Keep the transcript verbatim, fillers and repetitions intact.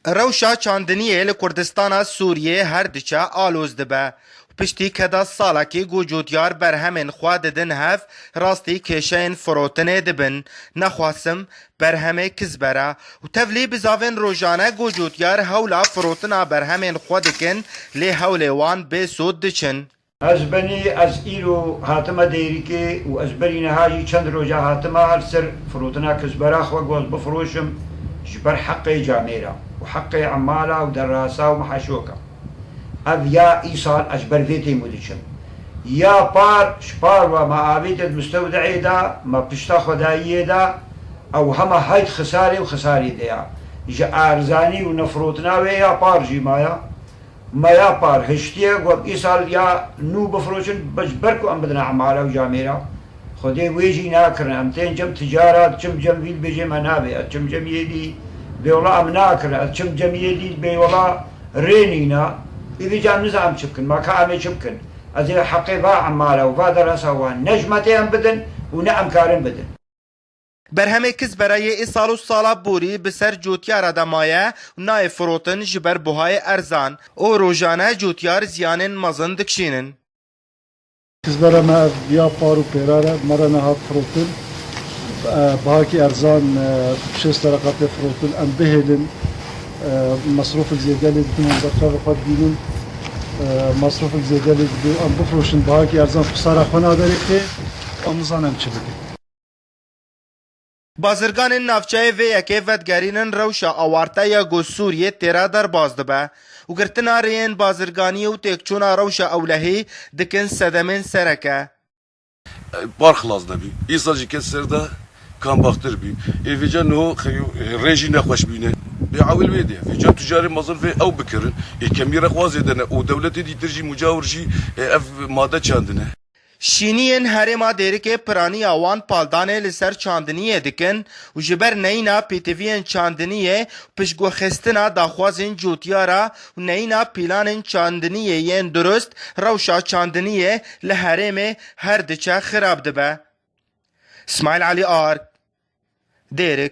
Rewşa çandiniyê li Kurdistana Sûriyê her diçe aloz dibe. Piştî keda salekî ku cotyar berhemên xwe didin hev, rastî kêşeyên firotinê dibin. Nexwasim berhemê kizber e û tevlî bizavên rojane ku cotyar hewla firotina berhemên xwe dikin, lê hewlê wan bê sod diçin. Ez benî, ez îro hatime Dêrikê û ez berî niha jî çend roja hatime her ser firotina kizbera xwe ku ez bifiroşim ji ber heqê camêra û heqê emala û derasa û mehaşoka. Ev ya îsal ez ji ber vê têm û diçim. Ya par, ji par ve me avêt di mistewdeyê de, me pişta xwedayiyê de, ew hema heyt xisarê û xisarê de ya. Ji erzanî û nefirotina wê ya par jî maya. Me ya par hiştiye, got, îsal ya nû bifiroşin, ji ber ku em bidine emala û camêra. Xwedê wê jî nakirin. Em tên cem ticara, diçim cem vî dibêje me nabê. Ez çim cem yê dî, bê wela em nakirin. Ez çim cem yê dî, bê wela rê nîna. Îdî ca em niza em çi bikin, ma ka em ê çi bikin. Ez ê heqê va emala û va derasa wan ne ji me tê em bidin û ne em karin bidin. Berhemê kizbera yê îsal û sala borî bi ser cotyara de maye û nayê firotin ji ber buhayê erzan û rojane cotyar ziyanên mezin dikişînin. Kizbera me ev ya par û pêra re me re nehat firotin. E, bihakî erzan, e, şêst dereqa tê firotin. Em bihêlin, e, mesrofek zêde lê dikin, em berfavê xwe dibînin. E, mesrofek zêde lê dikin, em bifroşin, bihakî erzan xisara xwe naderê tê. Em nizanin em çi bikin. Bazirganên navçeyê vê yekê vedigerînin rewşa awarte ya ku Sûriyê têra derbas dibe û girtina rêyên bazirganiyê û têkçûna rewşa ewlehî dikin sedemên sereke. Par xilas nebî. Îsal jî kes ser de kambaxtir bî. Ê vêca niho xeyo, rê jî nexweş bîne. Bê ewil wê de. Vêca tucarê mezin vê ew bikirin. Ê kemî rexwazê de ne. Û dewletê dîtir jî mucawir jî, ê, ev made çandine. Şîniyên herêma Dêrikê piraniya wan paldanê li ser çandiniyê dikin û ji ber neyna pêtiviyên çandiniyê, piştguhxistina daxwazên cotyara û neyna pîlanên çandiniyê yên durust, rewşa çandiniyê li herêmê her diçe xirab dibe. Smail Elî Ark, Dêrik.